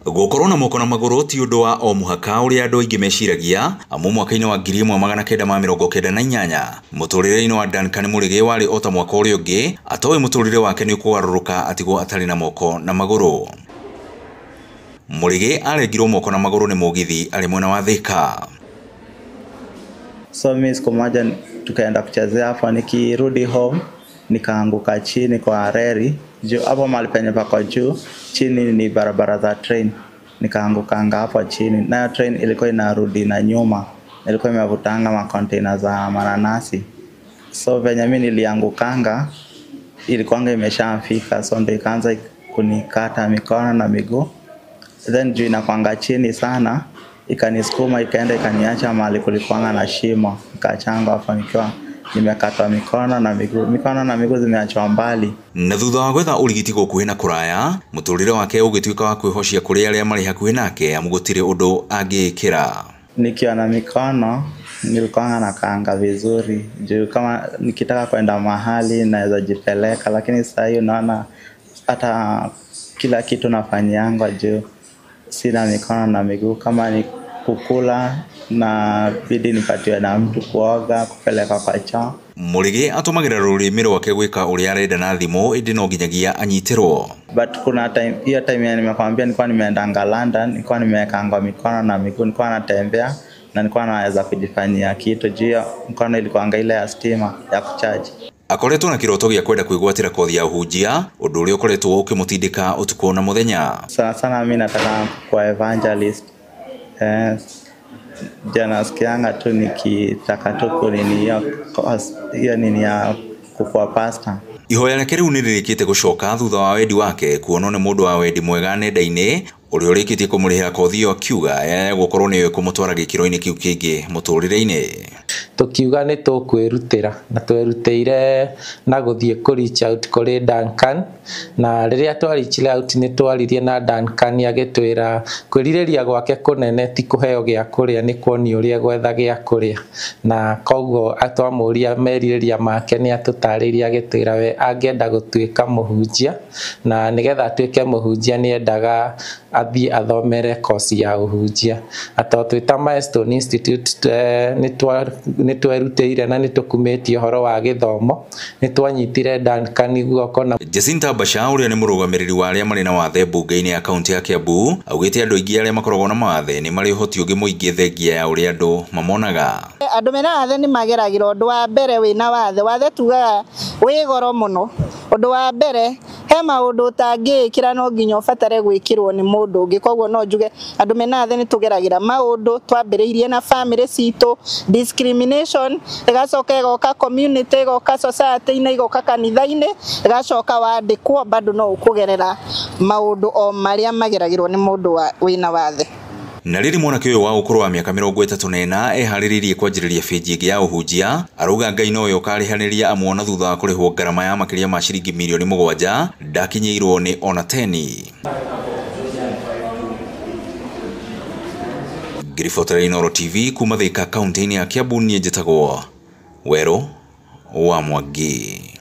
Gũkorwo na moko na magũrũ ti ũndũ wa o mũhaka ũrĩa andũ aingĩ meciragia, amu mwaka-inĩ wa 1998 mũtũrĩre-inĩ wa Duncan Mũrĩgĩ warĩ o ta mwaka ũrĩa ũngĩ, atoĩ mũtũrĩre wake nĩ ũkũgarũrũka atigwo atarĩ na moko na magũrũ. Mũrĩgĩ arengirwo moko na magũrũ nĩ mũgithi arĩ mwena wa Thika. So mimi siku moja tukaenda kuchezea hapo, nikirudi home nikaanguka chini kwa reli juu hapo mahali penye pako juu chini ni barabara za train, nikaangukanga hapo chini. Nayo train ilikuwa inarudi na nyuma, ilikuwa imevutanga ma container za mananasi. So venye mimi niliangukanga ilikuwanga imeshafika, so ndio ikaanza kunikata mikono na miguu. Then juu inakwanga chini sana ikanisukuma ikaenda ikaniacha mahali kulikuwanga na shimo, nikaachanga hapo nikiwa nimekatwa mikono na miguu, mikono na miguu zimeachwa mbali. Na thutha wa gwetha ũrigiti gũkuhĩ na kũraya, mũtũrĩre wake ũgĩtuĩka wa kwĩhocia kũrĩ arĩa marĩ hakuhĩ nake amu gũtirĩ ũndũ angĩĩkĩra. Nikiwa na mikono nilikuwa nakaanga vizuri juu kama nikitaka kwenda mahali naweza jipeleka, lakini sasa hivi unaona hata kila kitu nafanyianga juu sina mikono na miguu. Kama ni kukula na bidi nipatiwe na mtu, kuoga, kupeleka kwa choo. Mũrĩgĩ atũmagĩra rũrĩmĩ rwake gwĩka ũrĩa arenda na thimũ, ĩndĩ no nginyagia anyitĩrwo. But kuna time, hiyo time ya nimekwambia nilikuwa nimeendanga London, nilikuwa nimewekanga mikono na miguu, nilikuwa natembea na nilikuwa naweza kujifanyia kitu juu hiyo mkono ilikuwanga ile ya stima ya kucharge. Akoretwo na kiroto gĩa kwenda kwĩgwatĩra kothi ya ũhunjia, ũndũ ũrĩa ũkoretwo ũkĩmũtindĩka ũtukũ na mũthenya. Sana sana mimi nataka kuwa evangelist. Jana sikianga tu nikitaka tu kunini hiyo nini ya kukuwa pastor. Ihoya rĩake rĩu nĩrĩrĩkĩte gũcoka thutha wa wendi wake kuonwo nĩ mũndũ wa wendi mwega nenda-inĩ ũrĩa ũrĩkĩtie kũmũrĩhĩra kothi ĩyo akiuga yaya gũkorwo nĩyo ĩkũmũtwara gĩkĩro-inĩ kĩu kĩngĩ mũtũrĩre-inĩ. Tukiuga nĩ tũkwĩrutĩra na twerutĩire na gũthiĩ kũ reach out kũrĩ Duncan, na rĩrĩa twa reach out nĩ twaririe na Duncan agĩtwĩra kwĩrirĩria gwake kũnene ti kũheo gĩa kũrĩa, nĩ kuonio ũrĩa gwetha gĩa kũrĩa, na koguo twamũria merirĩria make nĩ atũtarĩirie agĩtwĩra we angĩenda gũtuĩka mũhunjia, na nĩgetha atuĩke mũhunjia nĩ endaga athiĩ athomere kosi ya ũhunjia. Ato twĩ ta Milestone Institute nĩ twerutĩire na nĩ tũkumĩtie ũhoro wa gĩthomo, nĩ twanyitire Duncan guoko. Na Jacinta Basha ũrĩa nĩ mũrũgamĩrĩri wa arĩa marĩ na wathe mbunge-inĩ ya kaunti ya Kiambu augĩte andũ aingĩ arĩa makoragwo na mawathe nĩ marĩ ũhoti ũngĩ mũingĩ thengia ya ũrĩa andũ mamonaga. Andũ mena wathe nĩ mageragĩra ũndũ wa mbere wĩna wathe, wathe tugaga wĩ goro mũno. Ũndũ wa mbere he maũndũ ũtangĩĩkĩra no nginya ũbatare gwĩkĩrwo nĩ mũndũ ũngĩ, koguo no njuge andũ mena wathe nĩ tũgeragĩra maũndũ twambĩrĩirie na family citũ, discrimination ĩgacoka ĩgoka community, ĩgoka society-inĩ, ĩgoka kanitha-inĩ, ĩgacoka wandĩkwo bado no ũkũgerera maũndũ o marĩa mageragĩrwo nĩ mũndũ wĩna wathe. Na rĩrĩ mwanake ũyũ wa ũkũrũ wa mĩaka 34 eharĩrĩirie kwanjĩrĩria benji ĩngĩ ya ũhunjia, arauga Ngai nowe ũkarĩhanĩria amuona thutha wa kũrĩhwo ngarama ya makĩria ma ciringi mirioni 7 ndakinyĩirwo nĩ ona 10. Ngĩribotera Inooro TV kuma Thika kaunti-inĩ ya Kiambu, niĩ njĩtagwo Werũ wa Mwangi.